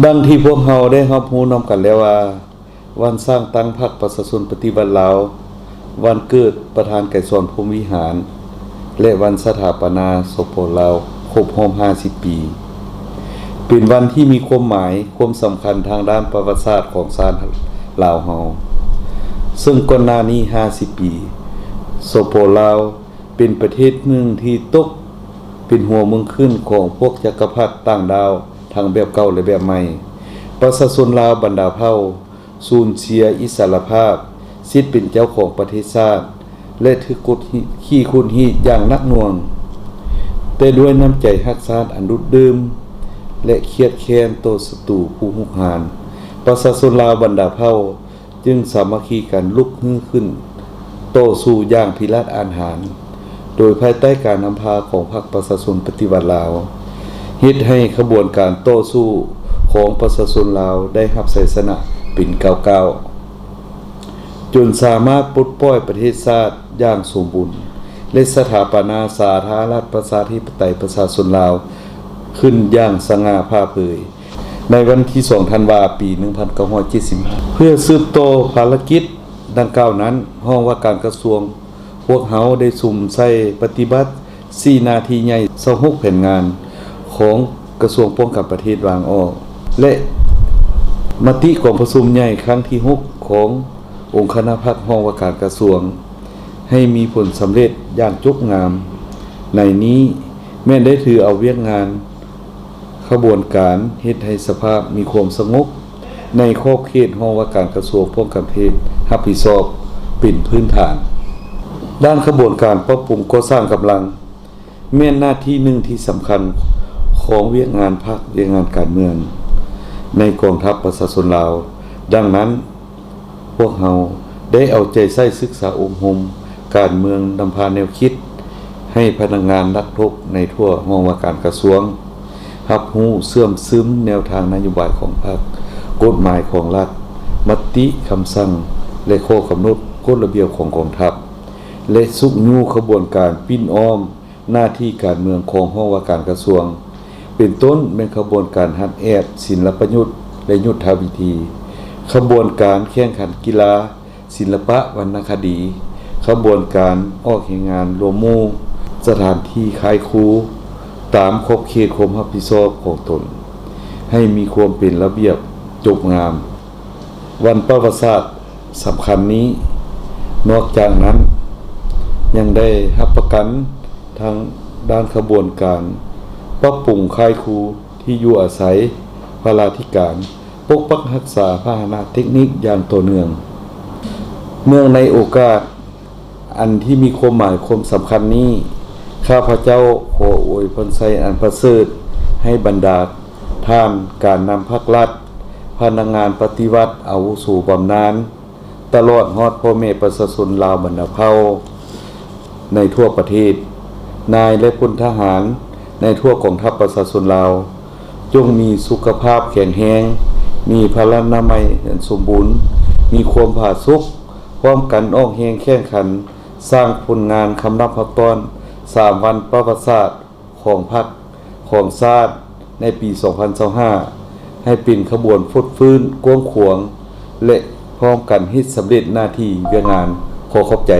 ດັ່ງທີ່ພວກເຮົາໄດ້ຮັບຮູ້ນຳກັນແລ້ວວ່າ ວັນສ້າງຕັ້ງພັກປະຊາຊົນປະຕິວັດລາວ, ວັນເກີດປະທານໄກສອນ ພົມວິຫານ ແລະ ວັນສະຖາປະນາ ສປ ລາວ ຄົບຮອບຫ້າສິບປີ ເປັນວັນທີ່ມີຄວາມໝາຍ, ຄວາມສຳຄັນທາງດ້ານປະຫວັດສາດຂອງຊາດລາວເຮົາ, ເຊິ່ງກ່ອນໜ້ານີ້ຫ້າສິບປີ ສປ ລາວ ເປັນປະເທດໜຶ່ງທີ່ຕົກເປັນຫົວເມືອງຂຶ້ນຂອງພວກຈັກກະພັດຕ່າງດ້າວ ທັງແບບເກົ່າ ແລະ ແບບໃໝ່. ປະຊາຊົນລາວບັນດາເຜົ່າ ສູນເສຍອິດສະຫຼະພາບ, ສິດເປັນເຈົ້າຂອງປະເທດຊາດ ແລະ ຖືກກົດຂີ່ຂູດຮີດຢ່າງໜັກໜ່ວງ. ແຕ່ດ້ວຍນ້ຳໃຈຮັກຊາດອັນດຸດດື່ມ ແລະ ຄຽດແຄ້ນຕໍ່ສັດຕູຜູ້ຮຸກຮານ, ປະຊາຊົນລາວບັນດາເຜົ່າ ຈຶ່ງສາມັກຄີກັນລຸກຮືຂຶ້ນຕໍ່ສູ້ຢ່າງພິລາດອາດຫານ, ໂດຍພາຍໃຕ້ການນຳພາຂອງພັກປະຊາຊົນປະຕິວັດລາວ, ເຮັດໃຫ້ຂະບວນການຕໍ່ສູ້ຂອງປະຊາຊົນລາວໄດ້ຮັບໄຊຊະນະເປັນກ້າວໆ, ຈົນສາມາດປົດປ່ອຍປະເທດຊາດຢ່າງສົມບູນ ແລະ ສະຖາປະນາສາທາລະນະລັດປະຊາທິປະໄຕປະຊາຊົນລາວຂຶ້ນຢ່າງສະຫງ່າຜ່າເຜີຍ. ໃນວັນທີສອງທັນວາ ປີໜຶ່ງພັນເກົ້າຮ້ອຍເຈັດສິບຫ້າ ເພື່ອສືບຕໍ່ພາລະກິດດັ່ງກ່າວນັ້ນ, ຫ້ອງວ່າການກະຊວງພວກເຮົາໄດ້ສຸມໃສ່ປະຕິບັດສີ່ໜ້າທີ່ໃຫຍ່ ຊາວຫົກແຜນງານຂອງກະຊວງປ້ອງກັນປະເທດວາງອອກ ແລະ ມະຕິກອງປະຊຸມໃຫຍ່ຄັ້ງທີຫົກຂອງອົງຄະນະພັກຫ້ອງວ່າການກະຊວງ ໃຫ້ມີຜົນສຳເລັດຢ່າງຈົບງາມ. ໃນນີ້ແມ່ນໄດ້ຖືເອົາວຽກງານ ຂະບວນການເຮັດໃຫ້ສະພາບມີຄວາມສະຫງົບໃນຂອບເຂດຫ້ອງວ່າການກະຊວງປ້ອງກັນປະເທດຮັບຜິດຊອບເປັນພື້ນຖານ. ດ້ານຂະບວນການປັບປຸງກໍ່ສ້າງກຳລັງ ແມ່ນໜ້າທີ່ໜຶ່ງທີ່ສຳຄັນຂອງວຽກງານພັກ, ວຽກງານການເມືອງໃນກອງທັບປະຊາຊົນລາວ. ດັ່ງນັ້ນ, ພວກເຮົາໄດ້ເອົາໃຈໃສ່ສຶກສາອົບຮົມການເມືອງ, ນຳພາແນວຄິດໃຫ້ພະນັກງານນັກລົບໃນທົ່ວຫ້ອງວ່າການກະຊວງ ຮັບຮູ້ເຊື່ອມຊຶມແນວທາງນະໂຍບາຍຂອງພັກ, ກົດໝາຍຂອງລັດ, ມະຕິ, ຄຳສັ່ງ ແລະ ຂໍ້ກຳນົດ, ກົດລະບຽບຂອງກອງທັບ ແລະ ຊຸກຍູ້ຂະບວນການປິ່ນອ້ອມ ໜ້າທີ່ການເມືອງຂອງຫ້ອງວ່າການກະຊວງ, ເປັນຕົ້ນແມ່ນຂະບວນການຮັດແອບສິນລະປະຍຸດ ແລະ ຍຸດທະວິທີ, ຂະບວນການແຂ່ງຂັນກິລາ, ສິນລະປະວັນນະຄະດີ, ຂະບວນການອອກແຮງງານລວມໝູ່, ສະຖານທີ່ຄ້າຍຄູ ຕາມຂອບເຂດຄວາມຮັບຜິດຊອບຂອງຕົນ, ໃຫ້ມີຄວາມເປັນລະບຽບຈົບງາມ. ວັນປະຫວັດສາດສຳຄັນນີ້, ນອກຈາກນັ້ນ ຍັງໄດ້ຮັບປະກັນທາງດ້ານຂະບວນການປັບປຸງຄ້າຍຄູ, ທີ່ຢູ່ອາໄສ, ພະລາທິການ, ປົກປັກຮັກສາພາຫະນະເຕັກນິກຢ່າງຕໍ່ເນື່ອງ. ເນື່ອງໃນໂອກາດອັນທີ່ມີຄວາມໝາຍຄວາມສຳຄັນນີ້, ຂ້າພະເຈົ້າຂໍອວຍພອນໄຊອັນປະເສີດໃຫ້ບັນດາ ທ່ານການນຳພັກລັດ, ພະນັກງານປະຕິວັດອາວຸໂສບຳນານ, ຕະຫຼອດຮອດພໍ່ແມ່ປະຊາຊົນລາວບັນດາເຜົ່າໃນທົ່ວປະເທດ, ນາຍ ແລະ ພົນທະຫານໃນທົ່ວກອງທັບປະຊາຊົນລາວ, ຈົ່ງມີສຸຂະພາບແຂງແຮງ, ມີພະລານາໄມອັນສົມບູນ, ມີຄວາມຜາສຸກ, ພ້ອມກັນອອກແຮງແຂ່ງຂັນ ສ້າງຜົນງານຄຳນັບຮັບຕ້ອນສາມວັນປະຫວັດສາດ ຂອງພັກ, ຂອງຊາດໃນປີສອງພັນຊາວຫ້າ ໃຫ້ເປັນຂະບວນຟົດຟື້ນກວ້າງຂວາງ ແລະ ພ້ອມກັນເຮັດສຳເລັດໜ້າທີ່ວຽກງານ. ຂໍຂອບໃຈ.